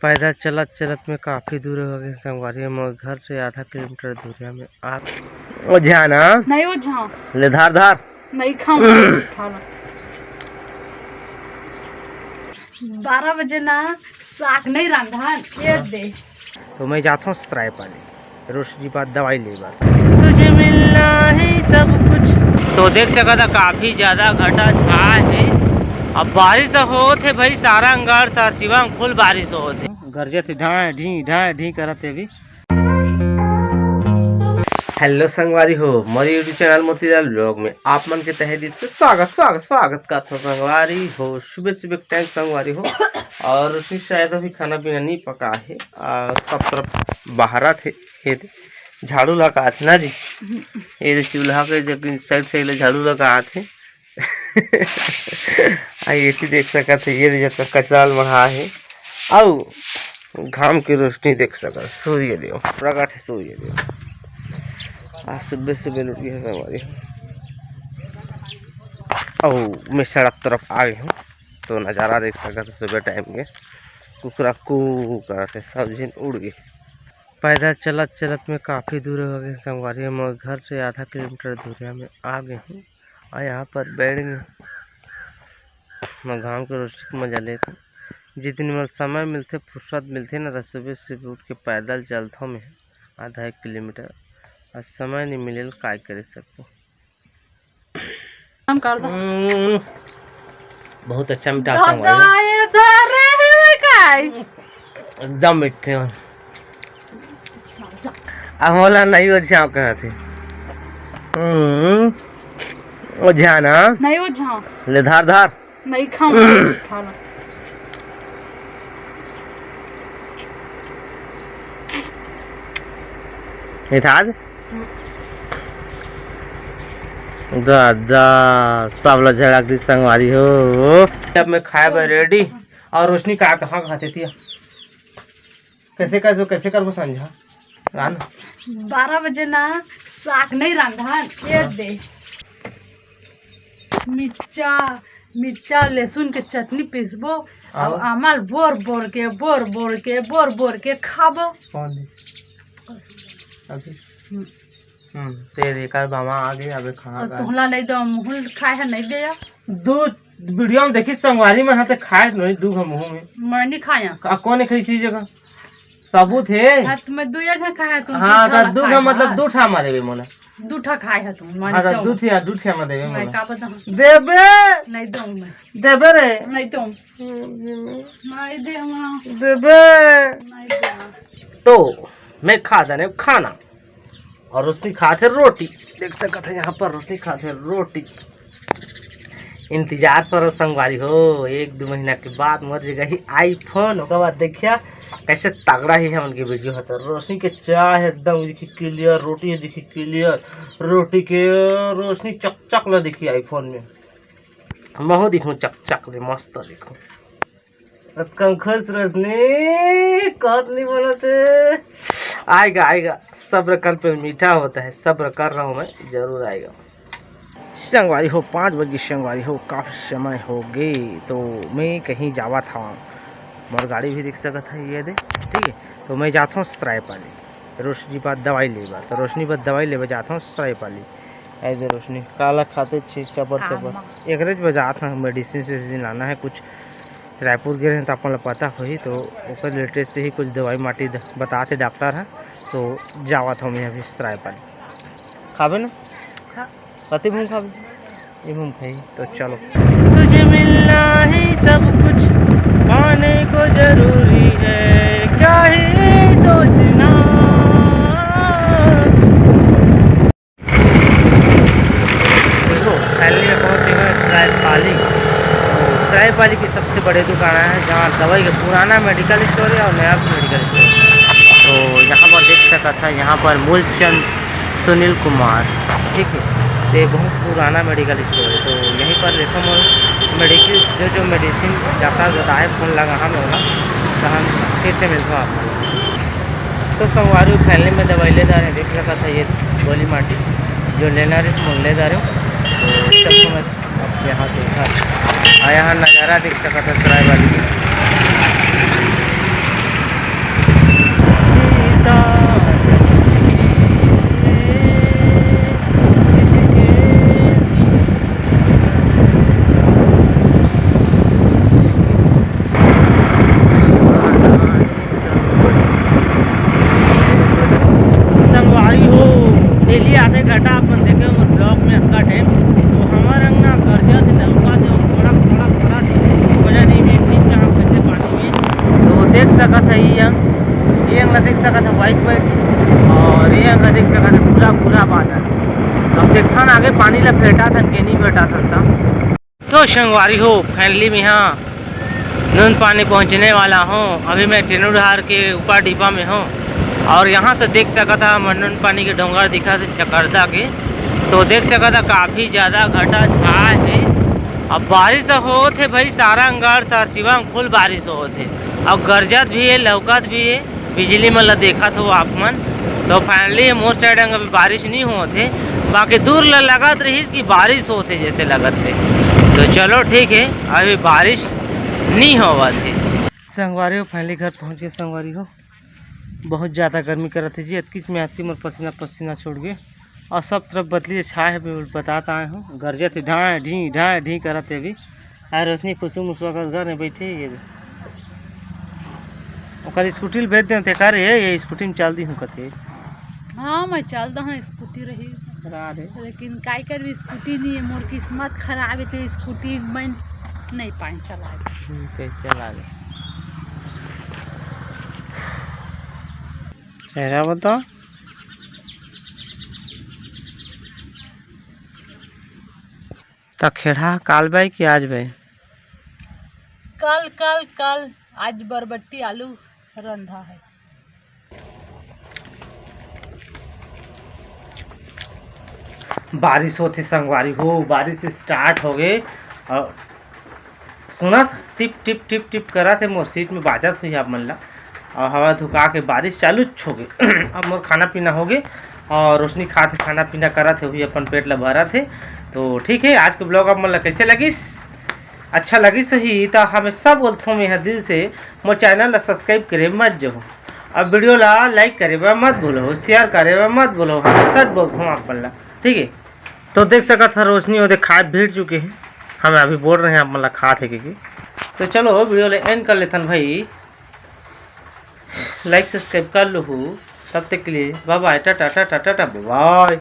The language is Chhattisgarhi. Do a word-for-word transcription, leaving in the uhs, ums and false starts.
पैदल चलत चलत में काफी दूर हो गए संगवारी, मोर घर से आधा किलोमीटर दूरिया में। आप ओझा ना? नहीं ओझा। ले धार धार। नहीं खाऊं। खाना। बारह बजे ना साग नहीं रांधन, ये दे। तो मैं जाता हूँ सरायपाली। रोशनी बाद दवाई ले बर। तुझे मिलना ही सब कुछ। तो देख सकत ह, काफी ज्यादा घटा छा है। अब बारिश ह होत है भाई, सारंगढ़, सरसीवा में फुल बारिश होत है। गरजत है, ढाए ढी, ढाए ढी करत है अभी। हेलो संगवारी हो, मोर YouTube चैनल मोतीलाल व्लॉग में आप मन के तहे दिल से स्वागत, स्वागत, स्वागत करत हो संगवारी हो। सुबह सुबह के टाइम संगवारी हो, और उसमें शायद अभी खाना पीना नहीं पका है, और सब तरफ बहारत है। ये दे, झाड़ू लगात हे ना जी। हम्म। ये दे चूल्हा के जो कि साइड से ले झाड़ू लगात हे। आ ये चीज देख सकत हे, ये दे जतका कचरा ल मढ़ा हे। अउ घाम के रोशनी देख सकत, सूर्य देव प्रकट हे, सूर्य देव। आज सुबह सुबह लुट गए संगवारी। अउ मैं सड़क तरफ आ गए हूँ, तो नज़ारा देख सकत हे सुबह टाइम के। कुकरा कू करत हे, सब झिन उड़ गए। पैदल चलत चलत में काफी दूर हो गए संगवारी, मोर घर से आधा किलोमीटर दूरिया में आ गए हूँ। और यहाँ पर बैठ गए, मैं घाम के रोशनी के मजा लेत हूँ। जिस दिन मोला समय मिलथे, फुर्सत मिलथे ना, तो सुबह सुबह उठ के पैदल चलत हूँ मैं आधा एक किलोमीटर। और समय नहीं मिले, काय करे सकूँ। काम कर दो। हम्म, बहुत अच्छा मीठा दादा, संगवारी हो। ये धरे हे काय? एकदम मीठे हो। अब मोला नहीं ओझा कहा थे। हम्म, ओझा ना? नहीं ओझा। ले धार धार। नहीं खाऊं। खाना। मिठास? हम्म। दादा, सब ला झड़क दी संगवारी हो। अब मैं खाए बर रेडी। और रोशनी का कहाँ खाते थी? कैसे कर दो, कैसे करबो संझा? रान? बारह बजे ना साग नहीं रांधन, ये हाँ। दे। मिर्चा, मिर्चा, लहसुन के चटनी पीसबो, अब आवा। आमल बोर बोर के, बोर बोर के, बोर बोर के खाबो। कौन दे? अभी? हम्म। हम्म, तेरे कर बामा आ गए, अबे खाना और खा। तुहला नहीं दो, मुहुल खाए है, नहीं दे। दू वीडियो में देखी संगवारी मन ह ते खाए नहीं, दू घा मुंह में। मैं नहीं खाया। आ, कौन है खाई चीज का? सबूत है। हाँ, तो मैं दू एक खाया, तू हाँ, दू तो ठा दू खाए घा मतलब हस। दू ठा मारे बे मोला। दू ठा खाए है तू, मैं हाँ, तो नहीं दू दूँ। ठा, दू ठा मारे बे मैं मोला। का बताऊँ? देबे। नहीं दूँ मैं। देबे रे। नहीं दूँ। नहीं दे वहाँ। देबे। नहीं दे। तो मैं खा जाने खाना। और रोशनी खात हे रोटी, देख सकत हे यहाँ पर रोशनी खात हे रोटी। इंतजार पर संगवारी हो, एक दो महीना के बाद मोर जगह ही iPhone, ओकर बाद देखिया कैसे तगड़ा ही हमन के वीडियो होता। रोशनी के चाय एकदम दिखी clear, रोटी दिखी clear, रोटी के रोशनी चकचक ला दिखी iPhone में। महू दिखूँ चकचक ले, मस्त दिखूँ। अतका खुश रोशनी, कत नहीं बोलत हे। आएगा, आएगा, सब्र कर पे मीठा होता है, सब्र कर रहा हूँ मैं, जरूर आएगा। संगवारी हो, पाँच बज के संगवारी हो, काफी समय हो गए, तो मैं कहीं जावत हूँ। मोर गाड़ी भी देख सकत है, ये दे, ठीक है। तो मैं जात हूँ सरायपाली, रोशनी बाद दवाई ले बर। तो रोशनी बाद दवाई ले बर जात हूँ सरायपाली। ऐसे रोशनी काला खाते चीज चपर हाँ, चपर माँ। एकरे ज बजात हूँ, मेडिसिन से दिन लाना है कुछ। रायपुर गे रहें तो अपन ला पता होही, तो ओकर रिलेटेड से ही कुछ दवाई माटी द-, बताते डॉक्टर ह। तो जावत हूँ मैं अभी सरायपाली। खाबे ना? खा। कति भूम खाबे? ये भूम खाई। तो चलो। तुझे मिलना ही सब कुछ पाने को जरूरी है, क्या ही सोचना। दोस्तों, फाइनली मैं पहुंच गया हूँ सरायपाली। तो सरायपाली की सबसे बड़ी दुकान है, जहाँ दवाई का पुराना मेडिकल स्टोर है और नया मेडिकल स्टोर। तो यहाँ पर देख सकत है, यहाँ पर मूलचंद सुनील कुमार, ठीक है, तो ये बहुत पुराना मेडिकल स्टोर है। तो यहीं पर लेता हूँ मेडिकल, जो जो मेडिसिन डॉक्टर बताए, फोन लगा हम लोग, तो हम फिर से मिलता हूँ आप लोग। तो संगवारी फाइनली में दवाई ले जा रहे हैं, देख सकत है ये गोली माटी जो लेना रहे, मैं ले जा रहे हूँ। तो चलता हूँ मैं अब यहाँ से घर। और यहाँ नज़ारा देख सकत है सरायपाली की। देख सकत है ये अंग, ये अंग ला देख सकत है white white, और ये अंग ला देख सकत है पूरा पूरा बादल। अब देखथन आगे पानी ला फेंटाथन के नहीं फेंटाथन त। तो संगवारी हो, finally मैं यहाँ नून पानी पहुँचने वाला हूँ। अभी मैं टेनू डहार के ऊपर डिब्बा में हूँ और यहाँ से देख सकत हा मैं नून पानी के डोंगर दिखत हे छकरदा के। तो देख सकत हा काफी ज्यादा घटा छाए हे। अब बारिश होत हे भाई, सारंगढ़ सरसीवा में full बारिश होत हे। अब गरजत भी हे, लौकत भी हे, बिजली मन ला देखत हो आप मन। तो finally मोर side अंग अभी बारिश नहीं होत हे, बाकी दूर ला लगत रहिस कि बारिश होत हे जैसे लगत हे। तो चलो ठीक हे, अभी बारिश नहीं होवत हे। संगवारी हो, finally घर पहुँच गए संगवारी हो। बहुत ज्यादा गर्मी करत हे जी, अतकीच में आती मोर पसीना पसीना छोड़ गए। और सब तरफ बदली छाए हे, बिल्कुल बतात आए हूँ, गरजत हे, ढाए ढी ढाए ढी करत हे अभी। अरे रोशनी खुशबू मुसवा कर घर में बैठे हे ये। ओकर स्कूटी ल बेच देते का रे, ये स्कूटी में चल दी हूँ कथे। हाँ, मैं चल दहूँ, स्कूटी रही। करा दे। लेकिन काय करबी, स्कूटी नहीं है, मोर किस्मत खराब है, तो स्कूटी मैं नहीं पाए चलाए। ठीक है, चला ले। चेहरा बताओ। त खेड़ा काल बाय कि आज बाय? कल, कल, कल, आज बरबट्टी आलू रंधा है। बारिश होत हे संगवारी हो, बारिश start हो गए। और सुनत टिप टिप टिप टिप करत हे, मोर सीट में बाजत हुई आप मन ला। और हवा धुका के बारिश चालू हो गए। अब मोर खाना पीना हो गए और रोशनी खात हे, खाना पीना करत हे, हुई अपन पेट ला भरत हे। तो ठीक है, आज के vlog आप मन ला कैसे लगिस? अच्छा लगिस होही त हमेशा बोलथों मैं ह दिल से, मोर channel ला subscribe करे मत जाओ, और video ला like करे बर मत भूलो, share करे बर मत भूलो, हमेशा बोलथों आप मन ला, ठीक है। तो देख सकत हव रोशनी ओदे खाए भिड़ चुके हे, हमें अभी बोल रहे हैं आप मन ला खात हे के, के। तो चलो video ला end कर लेथन भाई, like subscribe कर लो, तब तक के लिए bye bye, Tata Tata Tata bye bye।